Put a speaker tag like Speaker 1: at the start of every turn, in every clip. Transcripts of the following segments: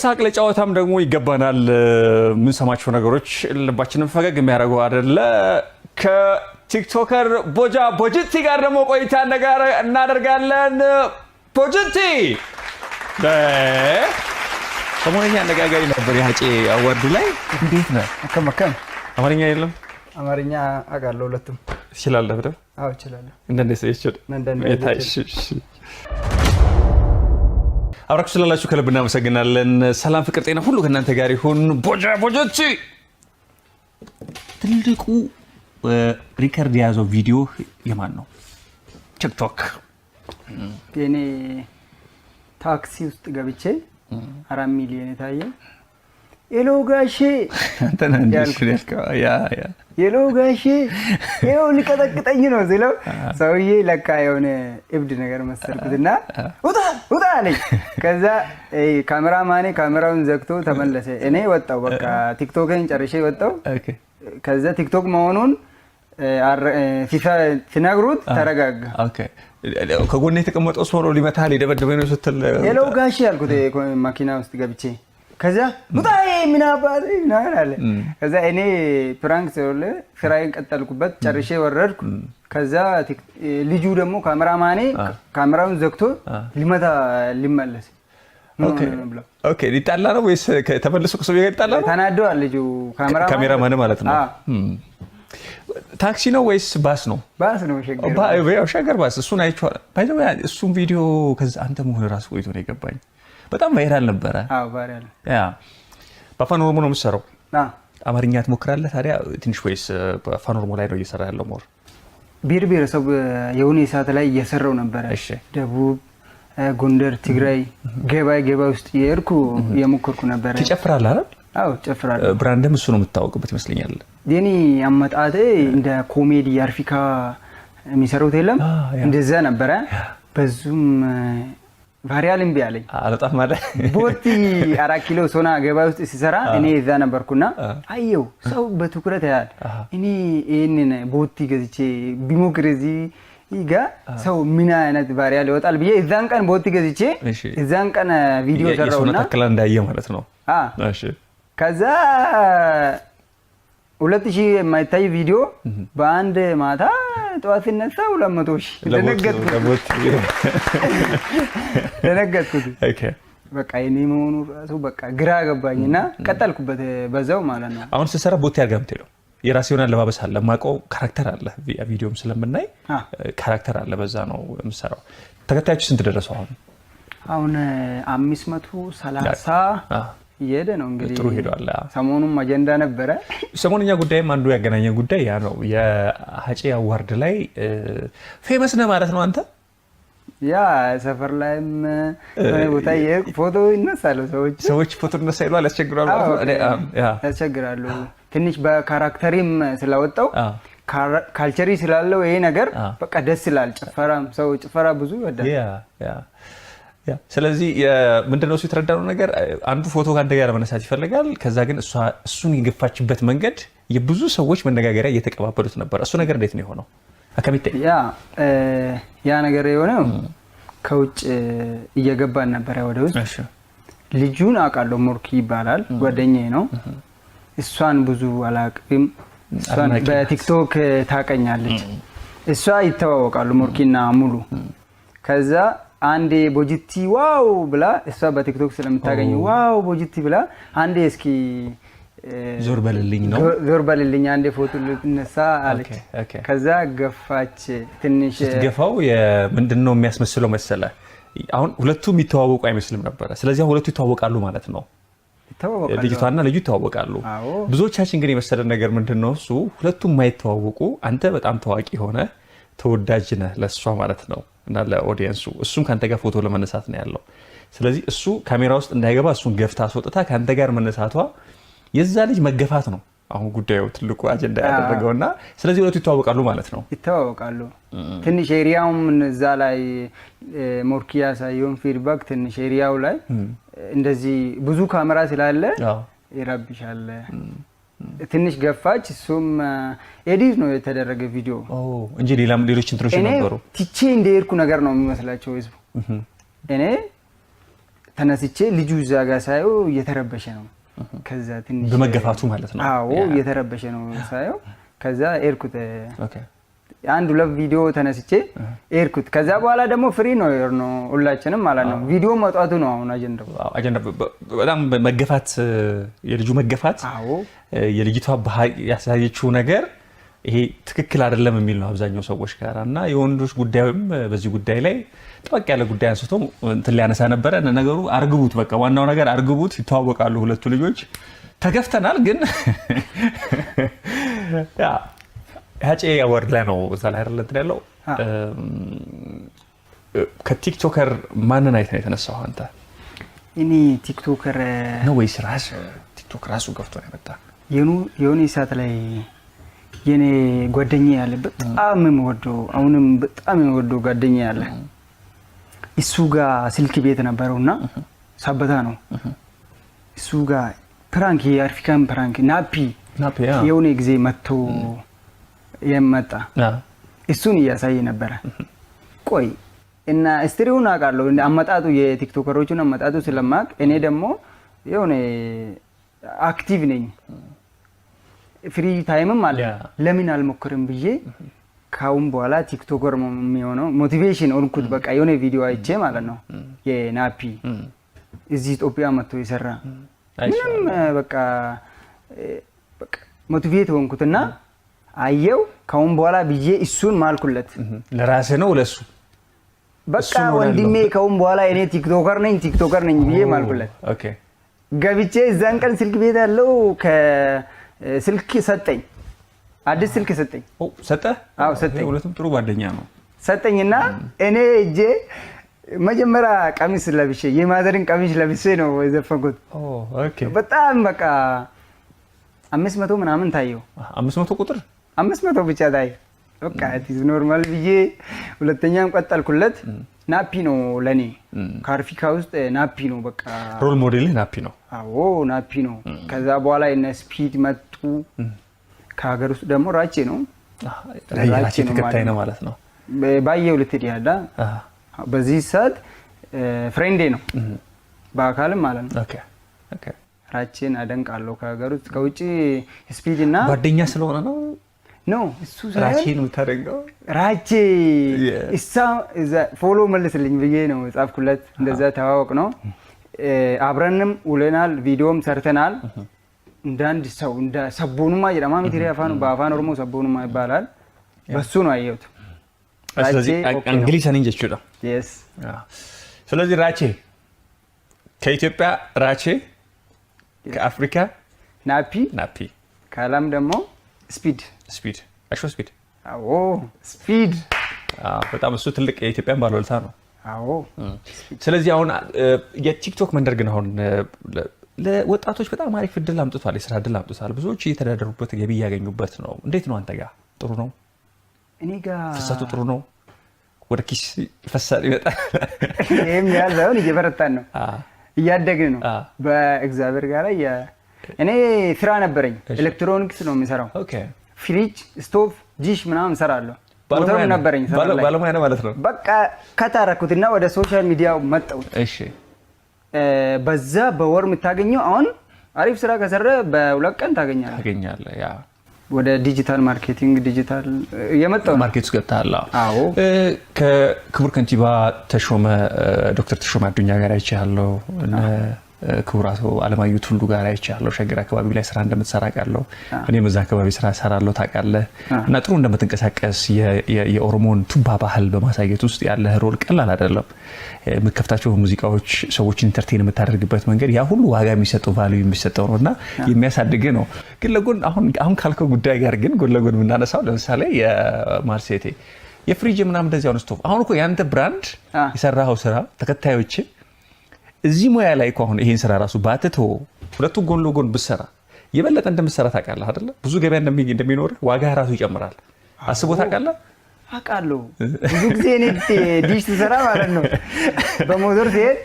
Speaker 1: ሳቅ ለጨዋታም ደግሞ ይገባናል። የምንሰማቸው ነገሮች ልባችንን ፈገግ የሚያደርገው አይደለ? ከ TikToker ቦጃ ቦጅቲ ጋር ደግሞ ቆይታ ነገር እናደርጋለን። ቦጅቲ፣ ሰሞነኛ አነጋጋሪ ነበር የሀጬ award ኡ ላይ። እንዴት ነህ?
Speaker 2: Akkam akkam.
Speaker 1: አማርኛ የለም?
Speaker 2: አማርኛ አውቃለሁ፣ ሁለቱም።
Speaker 1: ትችላለህ በደምብ?
Speaker 2: አዎ፣ እችላለሁ።
Speaker 1: አንዳንዴ ይችል።
Speaker 2: አንዳንዴ።
Speaker 1: አብራችሁ ስላላችሁ ከልብ እናመሰግናለን። ሰላም፣ ፍቅር፣ ጤና ሁሉ ከእናንተ ጋር ይሁን። ቦጃ ቦጀቲ፣ ትልቁ record የያዘው ቪዲዮ የማን ነው? ቲክቶክ።
Speaker 2: የኔ ታክሲ ውስጥ ገብቼ 4 ሚሊዮን የታየ "Hello ጋሼ"
Speaker 1: አንተ ነህ እንዴ?
Speaker 2: ያልኩት።
Speaker 1: ያልከው? Yeah.
Speaker 2: "Hello ጋሼ፣ ይኸው ሊቀጠቅጠኝ ነው" ስለው ሰውዬ ለካ የሆነ እብድ ነገር መሰልኩትና "ውጣ ውጣ" አለኝ። ከዛ ካሜራ ማኔ ካሜራውን ዘግቶ ተመለሰ። እኔ ወጣው፣ በቃ ቲክቶክን ጨርሼ ወጣው። ከዛ ቲክቶክ መሆኑን ሲነግሩት ተረጋጋ።
Speaker 1: Okay። ከጎን የተቀመጠው ሰው ነው ሊመታህ ሊደበድበኝ ነው ስትል?
Speaker 2: "Hello ጋሼ" ያልኩት መኪና ውስጥ ገብቼ፣ ከዛ "ውጣ፣ ምን አባቴ" ምናምን አለ። ከዛ እኔ prank ስለሆነ ስራዬን ቀጠልኩበት፣ ጨርሼ ወረድኩ። ከዛ ልጁ ደግሞ ካሜራማኔ ካሜራውን ዘግቶ ሊመታ ሊመለስ ምን ሆነ ነው ብለው።
Speaker 1: Okay፣ ሊጣላ ነው ወይስ ተመልሶ ከሰውዬ ጋር ሊጣላ ነው?
Speaker 2: ተናደዋል ልጁ ካሜራማን።
Speaker 1: ካሜራማን ማለት ነው።
Speaker 2: አዎ።
Speaker 1: ታክሲ ነው ወይስ ባስ ነው?
Speaker 2: ባስ ነው፣ ሸገር።
Speaker 1: ያው ሸገር ባስ፣ እሱን አይቼዋለሁ። By the way እሱን ቪዲዮ ከዛ አንተ መሆን ራሱ ቆይቶ ነው የገባኝ። በጣም viral ነበረ።
Speaker 2: አዎ፣ viral።
Speaker 1: Yeah፣ በአፋን ኦሮሞ ነው የምትሰራው?
Speaker 2: አዎ።
Speaker 1: አማርኛ ትሞክራለህ ታዲያ ትንሽ ወይስ በአፋን ኦሮሞ ላይ ነው እየሰራ ያለው more?
Speaker 2: ብሔር ብሔረሰብ የሆነ ሰዓት ላይ እየሰራው ነበረ። ደቡብ፣ ጎንደር፣ ትግራይ ገበያ ገበያ ውስጥ እየሄድኩ እየሞከርኩ ነበረ።
Speaker 1: ትጨፍራለህ አይደል?
Speaker 2: አዎ፣ ጨፍራለሁ።
Speaker 1: Brand ም እሱ ነው፣ የምታወቅበት ይመስለኛል።
Speaker 2: የኔ አመጣጤ እንደ ኮሜዲ አፍሪካ የሚሰሩት የለም፣ እንደዛ ነበረ። በዙም viral እምቢ አለኝ።
Speaker 1: አልወጣም አለ።
Speaker 2: ቦቲ 4 ኪሎ ሶና ገበያ ውስጥ ሲሰራ እኔ እዛ ነበርኩና አየው፣ ሰው በትኩረት ያያል። እኔ ይህንን ቦቲ ገዝቼ ቢሞክር እዚህ ጋ ሰው ምን አይነት viral ይወጣል ብዬ እዛን ቀን ቦቲ ገዝቼ እዛን ቀን ቪዲዮ
Speaker 1: የሶና
Speaker 2: ሰራውና
Speaker 1: ታከላ እንዳየ ማለት ነው።
Speaker 2: ከዛ 2000 የማይታይ ቪዲዮ በአንድ ማታ ጠዋት ሲነሳ 200,000። ደነገጥኩት፣ ደነገጥኩት። በቃ የኔ መሆኑ ራሱ በቃ ግራ ገባኝና ቀጠልኩበት በዛው ማለት ነው።
Speaker 1: አሁን ስትሰራ ቦቲ አድርገህ የምትሄደው የራስ የሆነ አለባበስ አለ፣ የማውቀው character አለ። ቪዲዮም ስለምናይ character አለ፣ በዛ ነው የምሰራው። ተከታዮች ስንት ደረሰው አሁን?
Speaker 2: አሁን 530 እየሄደ ነው እንግዲህ።
Speaker 1: ጥሩ ሄዷል።
Speaker 2: ሰሞኑም አጀንዳ ነበረ።
Speaker 1: ሰሞንኛ ጉዳይም አንዱ ያገናኘ ጉዳይ ያ ነው። የሀጬ award ላይ famous ነህ ማለት ነው አንተ?
Speaker 2: Yeah፣ ሰፈር ላይም የሆነ ቦታ እየሄድኩ ፎቶ ይነሳሉ ሰዎች።
Speaker 1: ሰዎች ፎቶ እነሳ ይሏል፣ ያስቸግራሉ ማለት ነው።
Speaker 2: ያስቸግራሉ። ትንሽ በ character ኤም ስለወጣው culture ስላለው ይሄ ነገር በቃ ደስ ይላል። ጭፈራም ሰው ጭፈራ ብዙ ይወዳል።
Speaker 1: Yeah። ስለዚህ ምንድነው እሱ የተረዳነው ነገር፣ አንዱ ፎቶ ከአንተ ጋር መነሳት ይፈልጋል። ከዛ ግን እሱን የገፋችበት መንገድ የብዙ ሰዎች መነጋገሪያ እየተቀባበሉት ነበር። እሱ ነገር እንዴት ነው የሆነው? Akkamitti?
Speaker 2: ያ ነገር የሆነው ከውጭ እየገባን ነበረ ወደ ውስጥ። ልጁን አውቃለሁ፣ ሞርኪ ይባላል፣ ጓደኛዬ ነው። እሷን ብዙ አላውቅም። እሷን
Speaker 1: አድናቂ ናት።
Speaker 2: በቲክቶክ ታቀኛለች። እሷ ይተዋወቃሉ ሞርኪና ሙሉ። ከዛ አንዴ "ቦጅቲ wow" ብላ፣ እሷ በቲክቶክ ስለምታገኝ "Wow ቦጅቲ" ብላ አንዴ እስኪ
Speaker 1: ዞር በልልኝ ነው።
Speaker 2: "ዞር በልልኝ፣ አንዴ ፎቶ ልነሳ" አለች። ከዛ ገፋች ትንሽ።
Speaker 1: ስትገፋው ምንድን ነው የሚያስመስለው መሰለ? አሁን ሁለቱ የሚተዋወቁ አይመስልም ነበረ። ስለዚህ አሁን ሁለቱ ይተዋወቃሉ ማለት ነው።
Speaker 2: ይተዋወቃሉ።
Speaker 1: ልጅቷና ልጁ ይተዋወቃሉ። ብዙዎቻችን ግን የመሰለን ነገር ምንድን ነው እሱ፣ ሁለቱም የማይተዋወቁ፣ አንተ በጣም ታዋቂ የሆነ ተወዳጅ ነህ ለእሷ ማለት ነው እና ለ audience ኡ፣ እሱም ከአንተ ጋር ፎቶ ለመነሳት ነው ያለው። ስለዚህ እሱ ካሜራ ውስጥ እንዳይገባ እሱን ገፍታ አስወጥታ ከአንተ ጋር መነሳቷ የዛ ልጅ መገፋት ነው አሁን ጉዳዩ ትልቁ አጀንዳ ያደረገው። እና ስለዚህ ሁለቱ ይተዋወቃሉ ማለት ነው።
Speaker 2: ይተዋወቃሉ። ትንሽ area ውም እዛ ላይ ሞርኪ ያሳየውን feedback ትንሽ area ው ላይ እንደዚህ ብዙ ካሜራ ስላለ ይረብሻል። ትንሽ ገፋች። እሱም edit ነው የተደረገ ቪዲዮ
Speaker 1: እንጂ ሌላም ሌሎች እንትኖች
Speaker 2: እኔ
Speaker 1: ነበሩ።
Speaker 2: ትቼ እንደሄድኩ ነገር ነው የሚመስላቸው ህዝቡ። እኔ ተነስቼ ልጁ እዛ ጋር ሳየው እየተረበሸ ነው። ከዛ ትንሽ
Speaker 1: በመገፋቱ ማለት ነው።
Speaker 2: አዎ፣ እየተረበሸ ነው ሳየው። ከዛ ኤርኩት፣ አንድ ሁለት ቪዲዮ ተነስቼ ኤርኩት። ከዛ በኋላ ደግሞ free ነው ነው ሁላችንም ማለት ነው። ቪዲዮ መውጣቱ ነው አሁን አጀንዳው።
Speaker 1: አጀንዳ በጣም መገፋት፣ የልጁ መገፋት፣ የልጅቷ ያሳየችው ነገር ይሄ ትክክል አይደለም የሚል ነው አብዛኛው ሰዎች ጋር። እና የወንዶች ጉዳይም በዚህ ጉዳይ ላይ ጠበቅ ያለ ጉዳይ አንስቶ እንትን ሊያነሳ ነበረ። ነገሩ አርግቡት፣ በቃ ዋናው ነገር አርግቡት። ይተዋወቃሉ ሁለቱ ልጆች፣ ተገፍተናል። ግን ሀጬ award ላይ ነው እዛ ላይ አይደለ እንትን ያለው። ከ TikToker ማንን አይተህ ነው የተነሳው አንተ?
Speaker 2: እኔ TikToker
Speaker 1: ነው ወይስ ራስ ቲክቶክ ራሱ ገፍቶ ነው የመጣ?
Speaker 2: የሆነ ሰዓት ላይ የኔ ጓደኛ ያለ፣ በጣም የምወደው፣ አሁንም በጣም የምወደው ጓደኛ ያለ፣ እሱ ጋር ስልክ ቤት ነበረውና ሰበታ ነው። እሱ ጋር prank፣ የአፍሪካን prank ናፒ የሆነ ጊዜ መጥቶ የመጣ እሱን እያሳየ ነበረ። ቆይ እና story ውን አውቃለሁ፣ አመጣጡ የ TikToker ኦቹን አመጣጡ ስለማቅ እኔ ደግሞ የሆነ active ነኝ፣ free time ም አለ፣ ለምን አልሞክርም ብዬ ካሁን በኋላ TikToker የሚሆነው motivation ሆንኩት። በቃ የሆነ ቪዲዮ አይቼ ማለት ነው፣ የናፒ እዚህ ኢትዮጵያ መጥቶ የሰራ ምንም በቃ motivate ሆንኩትና አየው ካሁን በኋላ ብዬ እሱን ማልኩለት።
Speaker 1: ለራስህ ነው ለሱ?
Speaker 2: በቃ ወንድሜ ካሁን በኋላ እኔ TikToker ነኝ፣ TikToker ነኝ ብዬ ማልኩለት። ገብቼ እዛን ቀን ስልክ ቤት ያለው ከስልክ ሰጠኝ፣ አዲስ ስልክ ሰጠኝ።
Speaker 1: ሰጠ?
Speaker 2: አዎ ሰጠኝ።
Speaker 1: ሁለቱም ጥሩ ጓደኛ ነው።
Speaker 2: ሰጠኝና እኔ እጄ መጀመሪያ ቀሚስ ለብሼ፣ የ mother ን ቀሚስ ለብሼ ነው የዘፈንኩት። በጣም በቃ 500 ምናምን ታየው።
Speaker 1: 500 ቁጥር?
Speaker 2: 500 ብቻ ታየ። በቃ it's normal ብዬ ሁለተኛም ቀጠልኩለት። ናፒ ነው ለኔ፣ ከአፍሪካ ውስጥ ናፒ ነው በቃ።
Speaker 1: Role model ናፒ ነው።
Speaker 2: አዎ ናፒ ነው። ከዛ በኋላ እነ ስፒድ መጡ። ከሀገር ውስጥ ደግሞ ራቼ ነው።
Speaker 1: ራቼ ተከታይ ነው ማለት ነው።
Speaker 2: ባየው ልትድ ያላ በዚህ ሰዓት friend ኤ ነው በአካልም ማለት ነው። ራቼን አደንቃለሁ። ከሀገር ውስጥ፣ ከውጭ ስፒድ እና
Speaker 1: ጓደኛ ስለሆነ ነው?
Speaker 2: No፣ እሱ
Speaker 1: ራቼን የምታደንቀው?
Speaker 2: ራቼ እሳ follow መልስልኝ ብዬ ነው የጻፍኩለት። እንደዛ ተዋወቅ ነው። አብረንም ውለናል፣ ቪዲዮም ሰርተናል። እንደ አንድ ሰው እንደ sabboonummaa jedhama miti afaan በአፋን ኦሮሞ sabboonummaa ይባላል። በሱ ነው አየሁት።
Speaker 1: ስለዚህ እንግሊዘኛ jechuudha።
Speaker 2: Yes።
Speaker 1: ስለዚህ ራቼ፣ ከኢትዮጵያ ራቼ፣ ከአፍሪካ
Speaker 2: ናፒ፣
Speaker 1: ናፒ፣
Speaker 2: ከዓለም ደግሞ ስፒድ።
Speaker 1: ስፒድ፣ አሾ ስፒድ።
Speaker 2: አዎ ስፒድ።
Speaker 1: በጣም እሱ ትልቅ የኢትዮጵያን ባለውለታ ነው።
Speaker 2: አዎ።
Speaker 1: ስለዚህ አሁን የቲክቶክ መንደር ግን አሁን ለወጣቶች በጣም አሪፍ እድል አምጥቷል፣ የስራ እድል አምጥቷል። ብዙዎች እየተዳደሩበት ገቢ እያገኙበት ነው። እንዴት ነው አንተ ጋር? ጥሩ ነው?
Speaker 2: እኔ ጋር
Speaker 1: ፍሰቱ ጥሩ ነው? ወደ ኪስ ይፈሳል፣ ይመጣል?
Speaker 2: ይህም ያህል ሳይሆን እየበረታን ነው፣ እያደግን ነው። በእግዚአብሔር ጋር እኔ ስራ ነበረኝ፣ ኤሌክትሮኒክስ ነው የሚሰራው። ፍሪጅ፣ stove፣ dish ምናምን እሰራለሁ። ሞተርም ነበረኝ።
Speaker 1: ባለሙያ ነው ማለት ነው።
Speaker 2: በቃ ከታረኩትና ወደ social media መጣሁ። በዛ በወር የምታገኘው አሁን አሪፍ ስራ ከሰራ በ2 ቀን ታገኛለህ።
Speaker 1: ታገኛለህ። Yeah።
Speaker 2: ወደ digital marketing digital የመጣው ነው።
Speaker 1: Market ውስጥ ገብተሃል።
Speaker 2: አዎ።
Speaker 1: ከክቡር ከንቲባ ተሾመ፣ ዶክተር ተሾመ አዱኛ ጋር አይቼሃለሁ። ክቡር አቶ አለማየሁ ቱሉ ጋር አይቼሃለሁ። ሸገር አካባቢ ላይ ስራ እንደምትሰራ አውቃለሁ። እኔም እዛ አካባቢ ስራ እሰራለሁ ታውቃለህ። እና ጥሩ እንደምትንቀሳቀስ፣ የኦሮሞን ቱባ ባህል በማሳየት ውስጥ ያለህ role ቀላል አይደለም። የምትከፍታቸው ሙዚቃዎች፣ ሰዎችን entertain የምታደርግበት መንገድ ያ ሁሉ ዋጋ የሚሰጠው፣ value የሚሰጠው ነው እና የሚያሳድግ ነው። ግን ለጎን አሁን ካልከው ጉዳይ ጋር ግን ጎን ለጎን የምናነሳው ለምሳሌ የማርሴቴ የፍሪጅ ምናምን እንደዚህ አሁን ስቶቭ፣ አሁን እኮ የአንተ brand የሰራኸው ስራ ተከታዮች እዚህ ሙያ ላይ እኮ አሁን ይሄን ስራ ራሱ ባትቶ ሁለቱ ጎን ለጎን ብትሰራ የበለጠ እንደምትሰራ ታውቃለህ አይደለ? ብዙ ገበያ እንደሚኖር፣ ዋጋ ራሱ ይጨምራል። አስቦ ታውቃለህ?
Speaker 2: አውቃለሁ። ብዙ ጊዜ እኔ ዲሽ ስሰራ ማለት ነው በሞተር ሲሄድ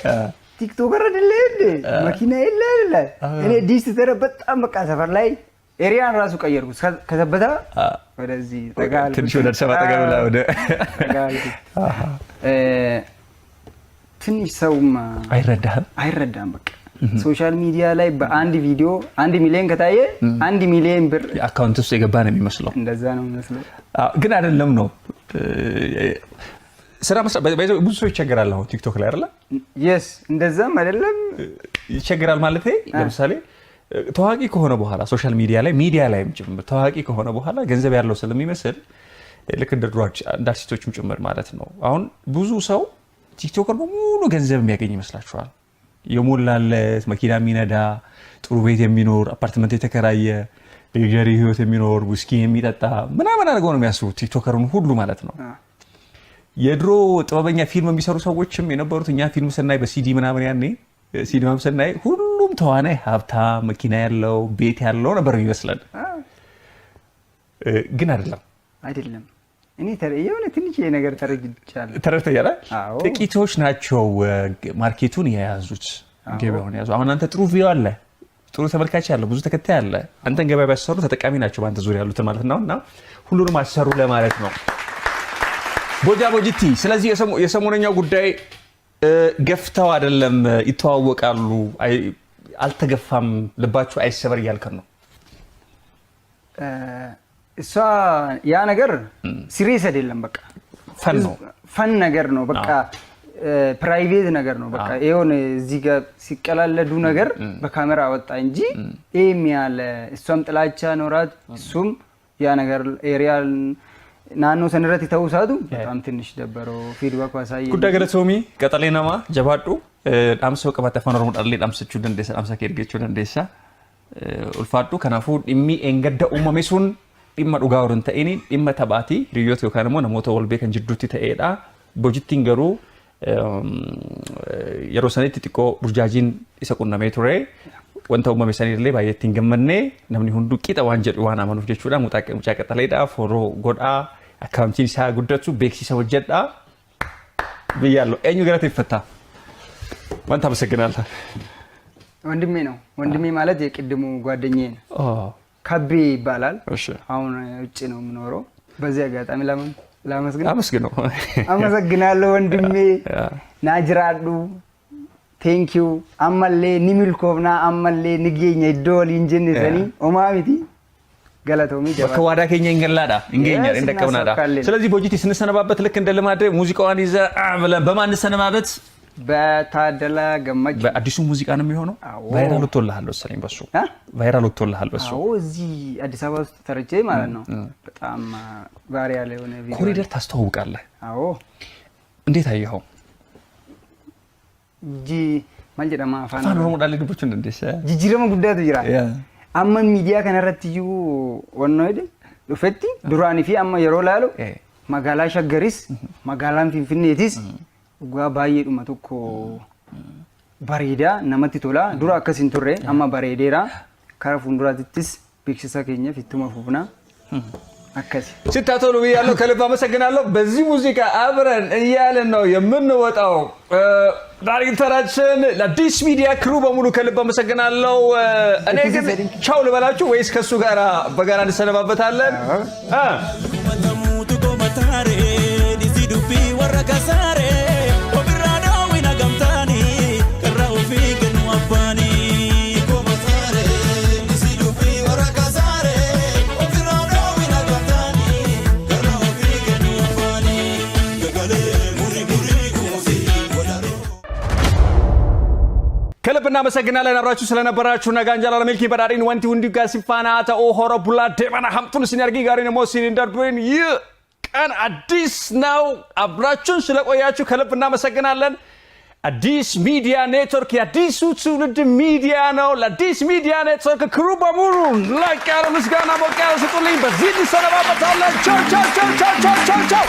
Speaker 2: TikToker አይደለ እንዴ፣ መኪና የለ አይደለ? እኔ ዲሽ ስሰራ በጣም በቃ ሰፈር ላይ area ን ራሱ ቀየርኩ። ከሰበታ ወደዚህ ጠጋ አልኩት።
Speaker 1: ትንሽ ወደ አዲስ አበባ ጠጋ ብላ ወደ
Speaker 2: ጠጋ አልኩት። ትንሽ ሰውም
Speaker 1: አይረዳህም።
Speaker 2: አይረዳም። በቃ social media ላይ በአንድ ቪዲዮ 1 ሚሊዮን ከታየ 1 ሚሊዮን ብር
Speaker 1: account ውስጥ የገባ ነው የሚመስለው።
Speaker 2: እንደዛ ነው የሚመስለው።
Speaker 1: ግን አይደለም ነው። ስራ መስራት ብዙ ሰው ይቸገራል። አሁን ቲክቶክ ላይ አይደለ?
Speaker 2: Yes፣ እንደዛም አይደለም።
Speaker 1: ይቸገራል ማለት ለምሳሌ ታዋቂ ከሆነ በኋላ social media ላይ፣ ሚዲያ ላይም ጭምር ታዋቂ ከሆነ በኋላ ገንዘብ ያለው ስለሚመስል፣ ልክ እንደ ድሮ እንደ አርቲስቶችም ጭምር ማለት ነው። አሁን ብዙ ሰው TikToker በሙሉ ገንዘብ የሚያገኝ ይመስላችኋል። የሞላለት፣ መኪና የሚነዳ፣ ጥሩ ቤት የሚኖር፣ አፓርትመንት የተከራየ፣ luxury ህይወት የሚኖር፣ ውስኪ የሚጠጣ ምናምን አድርገው ነው የሚያስቡት TikToker ኡን ሁሉ ማለት ነው። የድሮ ጥበበኛ ፊልም የሚሰሩ ሰዎችም የነበሩት፣ እኛ ፊልም ስናይ በሲዲ ምናምን፣ ያኔ ሲኒማም ስናይ ሁሉም ተዋናይ ሀብታም፣ መኪና ያለው፣ ቤት ያለው ነበር የሚመስለን፣ ግን አይደለም።
Speaker 2: አይደለም። እኔ የሆነ ትንሽ ነገር ተረድቻለሁ።
Speaker 1: ተረድተኛል። ጥቂቶች ናቸው market ኡን የያዙት፣ ገበያውን የያዙ። አሁን አንተ ጥሩ view አለ፣ ጥሩ ተመልካች አለ፣ ብዙ ተከታይ አለ። አንተን ገበያ ቢያሰሩ ተጠቃሚ ናቸው በአንተ ዙሪያ ያሉትን ማለት ነው። እና ሁሉንም አሰሩ ለማለት ነው። ቦጃ ቦጂቲ። ስለዚህ የሰሞነኛው ጉዳይ ገፍተው አይደለም፣ ይተዋወቃሉ፣ አልተገፋም፣ ልባችሁ አይሰበር እያልከን ነው።
Speaker 2: እሷ ያ ነገር serious አይደለም። በቃ
Speaker 1: fun ነው።
Speaker 2: Fun ነገር ነው። በቃ private ነገር ነው። በቃ ይሁን እዚህ ጋር ሲቀላለዱ ነገር በካሜራ አወጣ እንጂ ይህም ያለ እሷም ጥላቻ ኖራት እሱም ያ ነገር area naannoo sanirratti ta'uu isaatu በጣም ትንሽ ደበረው። Feedback ባሳየ
Speaker 1: Guddaa galatoomi, qaxalee namaa, jabaadhu. Dhaamsa yoo qabaatte Afaan Oromoodhaan dhaamsachuu dandeessa, dhaamsa kee ergachuu dandeessa. Ulfaadhu. Kanaafuu dhimmi eengadda uumame sun dhimma dhugaa warra hin ta'in, dhimma taphaati, hiriyoota yookaan immoo namoota wal beekan jidduutti ta'edha. Bojittiin garuu yeroo sanitti xiqqoo burjaajiin isa qunnamee ture. Wanta uumame sanillee baay'ee ittiin gammannee, namni hunduu qixa waan jedhu waan amanuuf jechuudha. Mucaa qaxaleedha, follow godhaa, account iin isaa guddatu, beeksisa hojjedhaa ብያለሁ። Eenyu galateeffatta? ማን ታመሰግናለህ?
Speaker 2: ወንድሜ ነው። ወንድሜ ማለት የቅድሙ ጓደኛዬ ነው። ከቤ ይባላል። አሁን ውጭ ነው የምኖረው። በዚህ አጋጣሚ ላመስግን።
Speaker 1: አመስግነው።
Speaker 2: አመሰግናለሁ ወንድሜ፣ naa jiraadhu፣ thank you። Ammallee ni milkoofna, ammallee ni geenya iddoo waliin jenne sanii homaa miti, galatoomi.
Speaker 1: Bakka waadaa keenya hin gallaadha, hin geenya እንደቀብናዳ። ስለዚህ ቦጂቲ ስንሰነባበት ልክ እንደ ልማድ ሙዚቃዋን ይዘህ ብለን በማን እንሰነባበት?
Speaker 2: በታደለ ገመች።
Speaker 1: በአዲሱ ሙዚቃ ነው የሚሆነው። Viral ወጥቶልሃል መሰለኝ በሱ፣ viral ወጥቶልሃል በሱ።
Speaker 2: አዎ፣ እዚህ አዲስ አበባ ውስጥ ተርቼ ማለት ነው። በጣም viral የሆነ ቪዲዮ።
Speaker 1: ኮሪደር ታስተዋውቃለህ።
Speaker 2: አዎ።
Speaker 1: እንዴት አየኸው?
Speaker 2: Ji maal jedhama afaan
Speaker 1: Afaan Oromoodhaan dubbachuu hin dandeessa.
Speaker 2: Jijjiirama guddaatu jira. Amma miidiyaa kanarratti iyyuu wannoo jedhe dhufetti duraanii fi amma yeroo laalu magaalaa Shaggaris magaalaan Finfinneetis dhugaa baay'eedhuma tokko bareedaa namatti tola. Dura akkas hin turre, amma bareedeera. Kara fuulduraattis beeksisa keenyaaf ittuma fufna. Akkasi.
Speaker 1: ስታቶሉ ብያለሁ። ከልብ አመሰግናለሁ። በዚህ ሙዚቃ አብረን እያልን ነው የምንወጣው። ዳይሬክተራችን ለአዲስ ሚዲያ crew በሙሉ ከልብ አመሰግናለሁ። እኔ ግን ቻው ልበላችሁ ወይስ ከእሱ ጋር በጋራ እንሰነባበታለን?
Speaker 3: Matamuutu komataare dhisi dubbii warra kasaare ofirraa dhoowwina gamtaanii karra ofii kennu abbaanii. Komataare dhisi dubbii warra kasaare ofirraa dhoowwina gamtaanii karra ofii kennu abbaanii. Gagalee muri muri kuusi godharoo.
Speaker 1: ከልብ እናመሰግናለን አብራችሁ ስለነበራችሁ። Nagaan jaalala, milkii, badhaadhinni, wanti hundi isin faana ta'u. Horaa bulaa deebana, hamtuun isin hin argin, gaariin immoo isin hin darbin። ይህ ቀን አዲስ ነው። አብራችሁን ስለቆያችሁ ከልብ እናመሰግናለን። አዲስ ሚዲያ ኔትወርክ የአዲሱ ትውልድ ሚዲያ ነው። ለአዲስ ሚዲያ ኔትወርክ crew በሙሉ ላቅ ያለ ምስጋና ሞቅ ያለ ስጡልኝ። በዚህ እንሰነባበታለን። ቻው ቻው ቻው ቻው ቻው ቻው ቻው።